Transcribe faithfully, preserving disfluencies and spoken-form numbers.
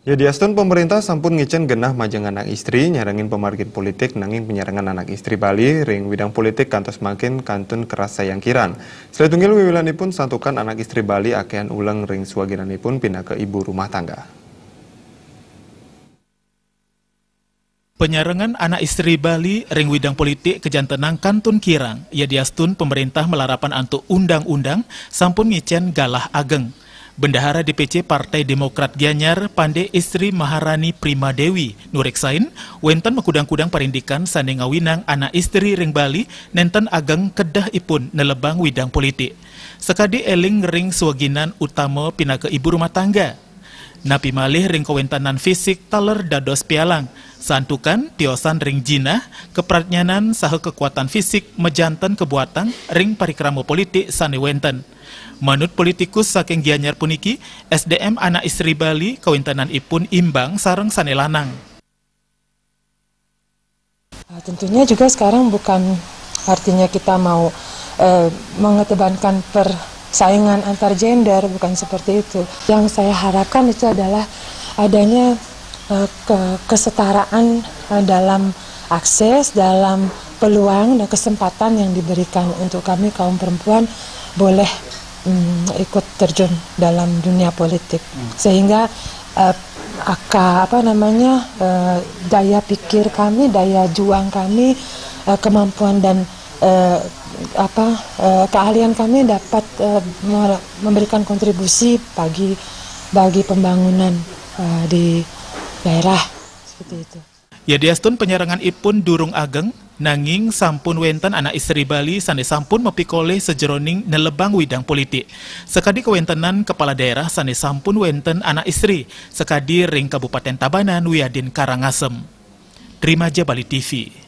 Yadiastun pemerintah sampun ngicén genah majeng anak istri nyarengin pamargin politik, nanging penyarengan anak istri Bali ring widang politik kantos mangkin kantun kerasa yang kirang. Satunggil wiwilanipun santukan anak istri Bali akéhan uleng ring swaginanipun pinaka ibu rumah tangga. Penyarengan anak istri Bali ring widang politik kajantenang kantun kirang, yadiastun pemerintah malarapan antuk undang-undang sampun ngicén galah ageng. Bendahara D P C Partai Demokrat Gianyar, Pande Istri Maharani Prima Dewi, nureksain, wénten makudang-kudang parindikan sané ngawinang anak istri ring Bali nénten ageng kedehipun nelebang widang politik. Sakadi éling ring swaginan utama pinaka ibu rumah tangga. Napi malih ring kawéntenan fisik taler dados pialang, santukan tiosan ring jinah, kapradnyanan saha kakuatan fisik majanten kabuatang ring parikrama politik sané wénten. Manut politikus saking Gianyar puniki, S D M anak istri Bali kawéntenanipun imbang sareng sané lanang. Nah, tentunya juga sekarang bukan artinya kita mau eh, mengedepankan persaingan antar gender, bukan seperti itu. Yang saya harapkan itu adalah adanya eh, ke- kesetaraan eh, dalam akses, dalam peluang dan kesempatan yang diberikan untuk kami kaum perempuan boleh mm, ikut terjun dalam dunia politik. Sehingga eh, aka apa namanya eh, daya pikir kami, daya juang kami, eh, kemampuan dan eh, apa eh, keahlian kami dapat eh, me- memberikan kontribusi bagi bagi pembangunan eh, di daerah seperti itu. Yadiastun penyarenganipun durung ageng, nanging sampun wénten anak istri Bali sané sampun mapikolih sajeroning nelebang widang politik. Sakadi kawéntenan kepala daerah sané sampun wénten anak istri, sakadi ring Kabupaten Tabanan wiadin Karangasem. Trimaja Bali T V.